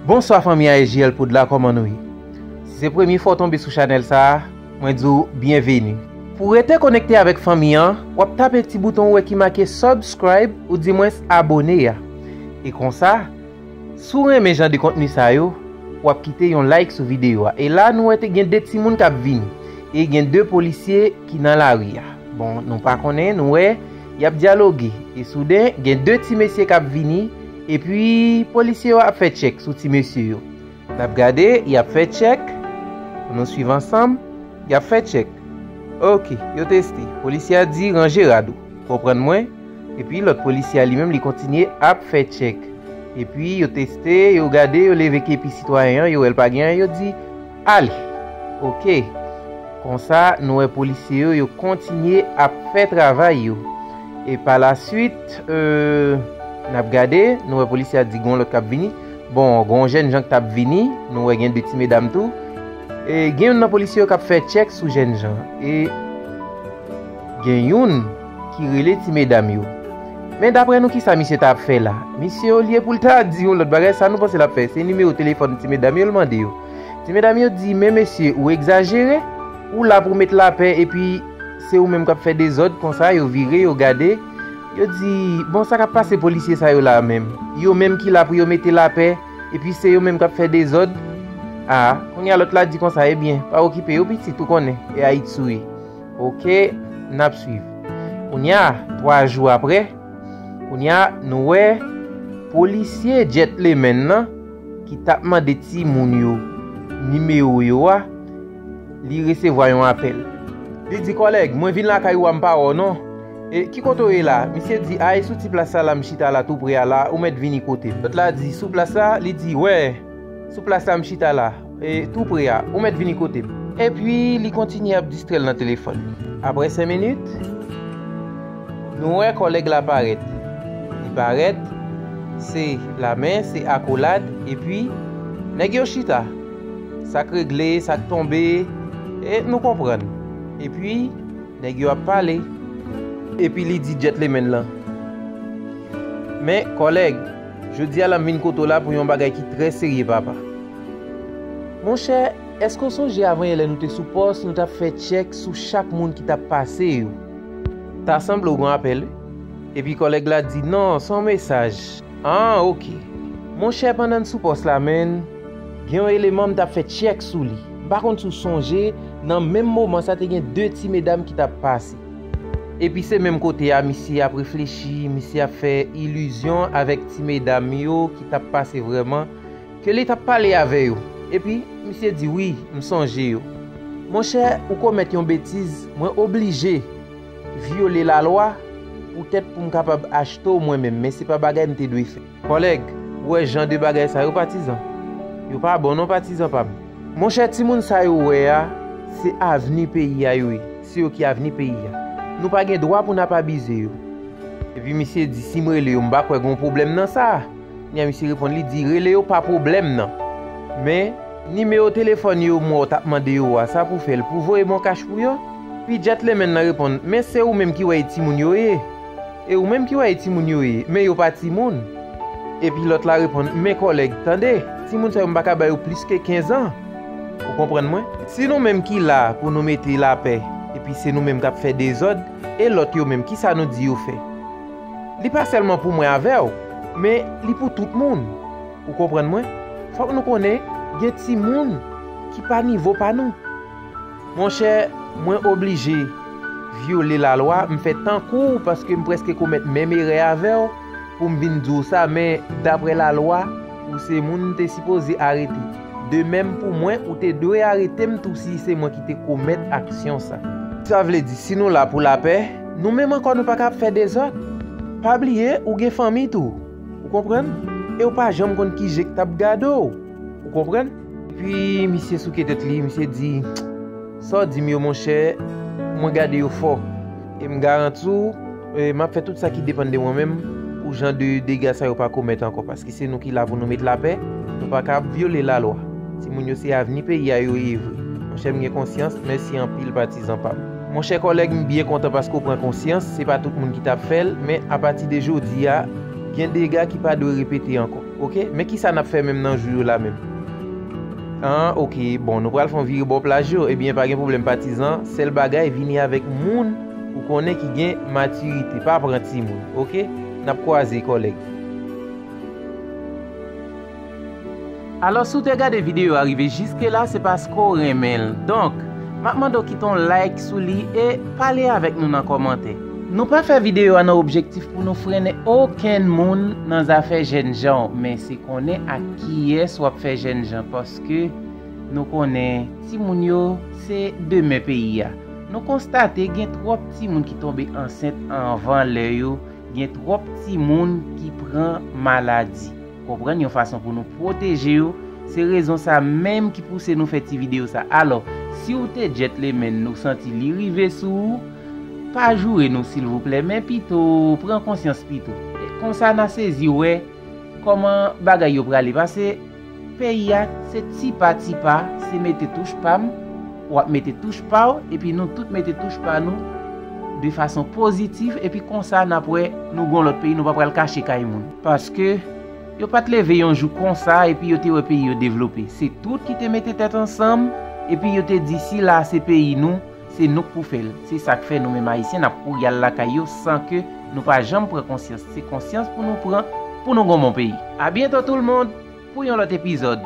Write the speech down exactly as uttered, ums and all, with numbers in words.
Bonswa fanmi A S J L Prod la, kòman nou ye? Si se premye fwa w tonbe sou chanèl sa a, mwen di w byenveni. Pou w rete konekte avèk fanmi an, w ap tape ti bouton ou wè ki make subscribe oudimwens abone a. E konsa, si w renmen jan de kontni sa yo, w ap kite yon like sou videyo a. E la, nou wè te gen de timoun k ap vini. E gen de polisye ki nan lari a. Bon, nou pa konnen, nou wè, y ap dyaloge. E souden, gen de ti mesye k ap vini. Epi, polisye yo ap fè tchèk sou ti mesye yo. N ap gade, y ap fè tchèk. Ann nou swiv ansanm. Y ap fè tchèk. Oke, yo teste. Polisye a di, ranje rad ou. Konprann mwen? Epi lòt polisye a li menm, li kontinye ap fè tchèk. Epi yo teste, yo gade, yo leve kepi sitwayen an, yo wè l pa gen anyen, yo di, ale. Oke. Konsa, nou wè polisye yo, yo kontinye ap fè travay yo. E pa la swit, euh, n ap gade, nou wè polisye a di gon lòt k ap vini. Bon, gon jèn jan k t ap vini, nou wè gen de ti medam tou. E gen youn nan polisye yo k ap fè tchèk sou jèn jan. E gen youn ki rele ti medam yo. Men daprè nou, kisa misye t ap fè la? Misye, olye pou l ta di yon lòt bagay, sa nou panse l ap fè? Se nimewo telefòn ti medam yo l mande yo. Ti medam yo di, men mesye, ou egzajere, ou la pou w met lapè, epi se ou menm k ap fè dezòd. Konsa, yo vire, yo gade, yo di, bon, sa k ap pase polisye sa yo la menm? Yo menm ki la pou yo mete lapè, epi se yo menm k ap fè dezòd? A, kounye a lòt la di konsa, ebyen, pa okipe yo pitit, ou konnen, e Ayiti ou ye. Oke, n ap swiv. Kounye a, twa jou apre, kounye a, nou wè polisye gentleman nan ki t ap mande timoun yo nimewo yo a, li resevwa yon apèl. Li di, kòlèg, mwen vin lakay ou a, m pa wè w non. E ki kote w ye la? Misye di, a, e sou ti plas sa la m chita la, tou pre a la, ou mèt vini kote m. Lòt la di, sou plas la? Li di, wè, sou plas la m chita la, e tou pre a, ou mèt vini kote m. Epi, li kontinye ap distrè l nan telefòn li. Apre senk minit, nou wè kòlèg la parèt. Li parèt, se lamen, se akolad, epi nèg yo chita. Sa k regle, sa k tonbe, e nou konprann. Epi, nèg yo ap pale. Epi li di gentleman lan, men, kòlèg, jodi a la m vin kote w la pou yon bagay ki trè serye, papa. Monchè, èske w sonje avanyè lè nou te sou pòs, nou t ap fè tchèk sou chak moun ki t ap pase yo? Ta sanble w gen apèl, wi. Epi kòlèg la di, non, se yon mesaj. Ah, oke. Monchè, pandan n sou pòs la, menn, gen yon eleman m t ap fè tchèk sou li. M pa konn si w sonje, nan menm moman sa, te gen de ti medam ki t ap pase. Epi se menm kote a, misye ap reflechi, misye ap fè ilizyon avèk ti medam yo ki t ap pase vrèman, ke li t ap pale avè yo. Epi, misye di, wi, m sonje yo. Monchè, ou komèt yon betiz, mwen oblije vyole lalwa poutèt pou m kapab achte w mwen menm, men se pa bagay m te dwe fè. Kòlèg, ou wè jan de bagay sa yo, patizan? Yo pa bon non, patizan pa m. Monchè, timoun sa yo wè a, se avni peyi a yo ye. Se yo ki avni peyi a. Nou pa gen dwa pou n ap abize yo. Epi misye di, si m rele yo, m pa kwè gen yon pwoblèm nan sa. Kounye a misye reponn, li di, rele yo, pa pwoblèm nan. Men, nimewo telefòn yo m wè w t ap mande yo a, sa pou fè l pou voye m yon kach pou yo? Epi gentleman nan reponn, men se ou menm ki wè e timoun yo ye. E ou menm ki wè e timoun yo ye, men yo pa timoun. Epi lòt la reponn, men kòlèg, tande, timoun sa yo m pa ka ba yo plis ke kenz an. Ou konprann mwen? Si nou menm ki la pou nou mete lapè, epi se nou menm k ap fè dezòd, e lòt yo menm, kisa nou di yo fè? Li pa sèlman pou mwen avè w, men li pou tout moun. Ou konprann mwen? Fòk nou konnen, gen timoun ki pa nivo pa nou. Monchè, mwen oblije vyole lalwa, m fè tankou w paske m prèske komèt menm erè avè w pou m vin di w sa, men daprè lalwa, ou se moun m te sipoze arete. De menm pou mwen, ou te dwe arete m tou si se mwen ki te komèt aksyon sa. Sa vle di, si nou la pou lapè, nou menm ankò nou pa ka ap fè dezòd. Pa bliye, ou gen fanmi tou. Ou konprann? E w pa janm konn ki je k t ap gade w. Ou konprann? Epi misye souke tèt li, misye di, sa w di m yo, monchè, mwen gade yo fò. E m garanti w, e, m ap fè tout sa ki depann de mwen menm pou jan de dega sa yo pa komèt ankò, paske se nou ki la pou nou met lapè, nou pa ka ap vyole lalwa. Timoun yo se avni peyi a yo ye vre. Monchè, m gen konsyans, mèsi anpil patizan pa m. Monchè kòlèg, m byen kontan paske w pran konsyans, se pa tout moun ki t ap fè l, men apati de jodi a, gen dega ki pa dwe repete ankò. Ok, men kisa n ap fè menm nan jou yo la menm? An, ok, bon, nou pral fè yon vire bò plaj yo. Ebyen, pa gen pwoblèm patizan, sèl bagay, vini avèk moun ou konnen ki gen matirite, pa pran timoun, ok? N ap kwaze, kòlèg. Alò, si w te gade videyo a rive jiske la, se paske w renmen l. Donk, m ap mande w kite yon like sou li e pale avèk nou nan kòmantè. Nou pa fè videyo a nan objektif pou nou frennen okenn moun nan zafè jèn jan w, men se konnen ak kiyès w ap fè jèn jan, paske nou konnen timoun yo se demen peyi a. Nou konstate gen twòp timoun ki tonbe ansent anvan lè yo, gen twòp timoun ki pran maladi. Konprann yon fason pou nou pwoteje yo. Se rezon sa menm ki pouse nou fè ti videyo sa. Alò, si w te djèt lemenn nou santi li rive sou ou, pa joure nou silvouplè, men pito pran konsyans pito. E konsa n a sezi wè kòman bagay yo prale. Pase peyi a, se ti pa ti pa, se mete touch pa m, w ap mete touch pa w, epi nou tout mete touch pa nou de fason pozitif, epi konsa n ap wè nou gon lòt peyi, nou pa pral kache kay moun. Paske yo pa t leve yon jou konsa, epi yo te wè peyi yo devlope. Se tout ki te mete tèt ansanm, epi yo te di, "Sila se peyi nou, se nou k pou fè l." Se sa k fè nou menm Ayisyen, n ap kouri al lakay yo san ke nou pa janm pran konsyans. Se konsyans pou nou pran, pou nou gon bon peyi. A byento tout le monde, pou yon lòt epizòd.